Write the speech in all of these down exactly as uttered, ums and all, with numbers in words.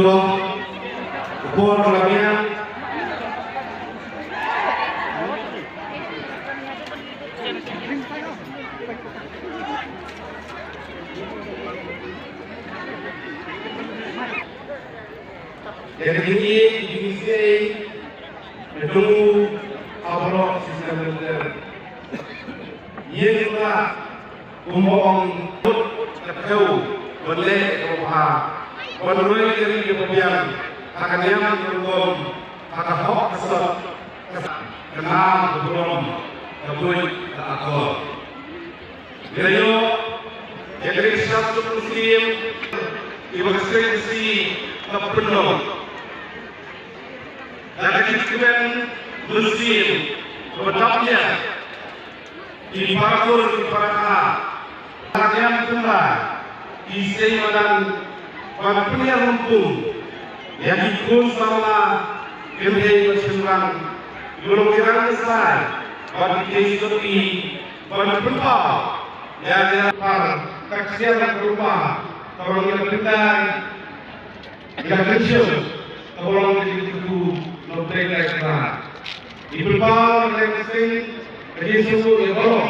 Por la mia. Ïa ka jingïeit, ka jingïeit, ka jong u, ha baroh shi snem lynter. Ïa ka, kumba ong, ka thew ban leh kaba bha, ban roi ïa ka ri kaba biang ha ka niam ka rukom, ha ka hok ka sot, ka nam ka burom, ka buit ka akor. Ngi la ïoh ïa ka ri sha suk mynsiem, iba ka seng Khasi ka pynlong da ka jingkmen mynsiem kaba dap ïa ki para kur, ki para kha, para niam tynrai, ki seng madan, ban pynïar hukum ïa ki khun samla, kynthei bad shynrang, ki long ki rang ki sai bad ki khei syrti, ban pynpaw ïa ka par ka ksiar ka rupa, ka rong ïa ka pyntai, ïa ka kynshew, ka rong ïa ka kyntu, nongtrei trai trai. Ngi pynpaw ïa ka seng ka jingsngewnguh ïa baroh.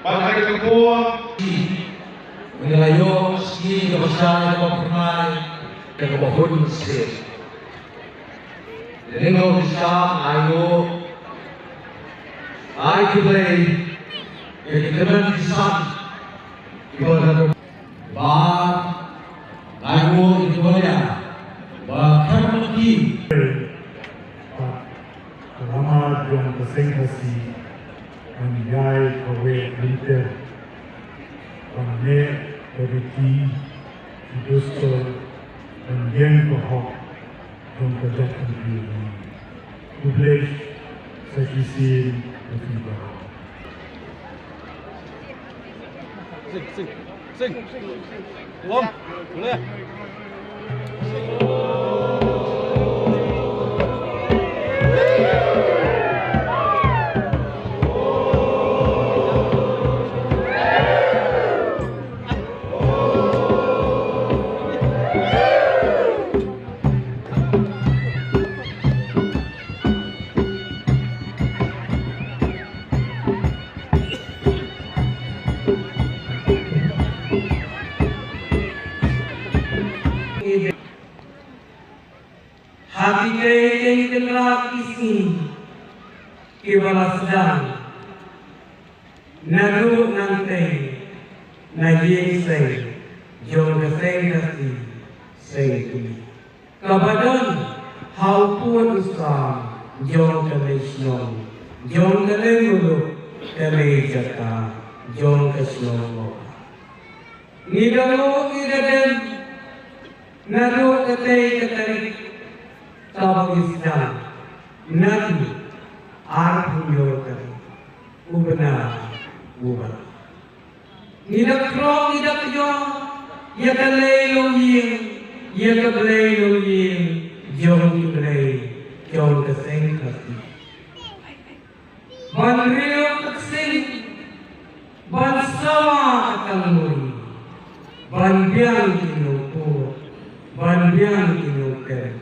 Bad ha kane ka por ngi la ïoh shisha kaba shai kaba phyrnai kaba hun shisha. Ïa kane ka por shisha nga ïoh ai khublei ïa ki kyrdan ki san kiba la Ba, nga ïoh ïa ki bor ïa, ba khat ma ki. Ba, ka lama jong ka seng Khasi, ban ïai kawei lynter, ban neh ka riti, ki dustur, ban ïeng ka hok, jong ka jaitbynriew. Khublei sa shisien ïa phi baroh. Sing, sing, sing. Long, boleh. Ha kiei kiei ki sngi kiba la sdang, naduh nangtei na ïing seng jong ka seng Khasi seng Khasi. Kaba don ha u pud u sam jong ka lei shnong, jong ka lei muluk, ka lei jaka, jong ka shnong. Ngi da lok ngi da dem naduh katei ka tarik kaba ngi sdang naduh arphew hynñiew tarik u bnai u ba. Ngi da khrong ngi da kjor ïa ka lei longïing, ïa ka blei longïing jong ki blei jong ka seng Khasi. Ban riew ka ksing, ban sawa ka kangmui, ban biang ki nongpud, ban biang ki nongtem,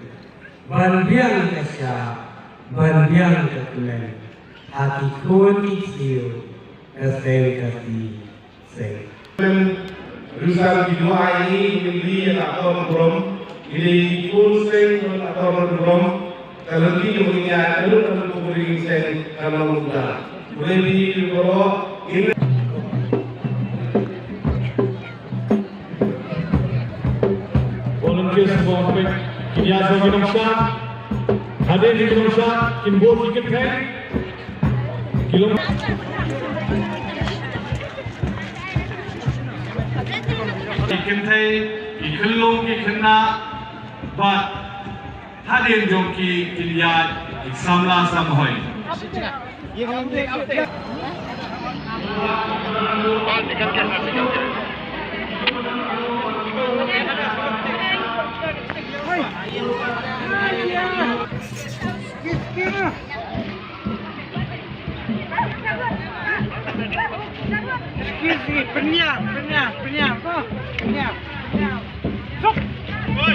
ban biang ka shap, ban biang ka kmen ha ki khun ki ksiew ka seng Khasi. Seng. Rusan ki duwai ngi ngi ïa ka akor burom, ngi dei ki khun seng ka akor burom, ka lynti jong ngi ïa ka lut ka lut ka ring seng ka long da. Boleh bi boro in. Volunteers mo pek. Kini asa ki nongsa. Hadien ki nongsa kin bor ki kynthei. Ki long ki kynthei, ki khyllung, ki khynnah, bad hadien jong ki kin ïaid ki samla samhoi. Excuse me, pynïar, pynïar, pynïar, ko, pynïar, pynïar. Sok. Oi.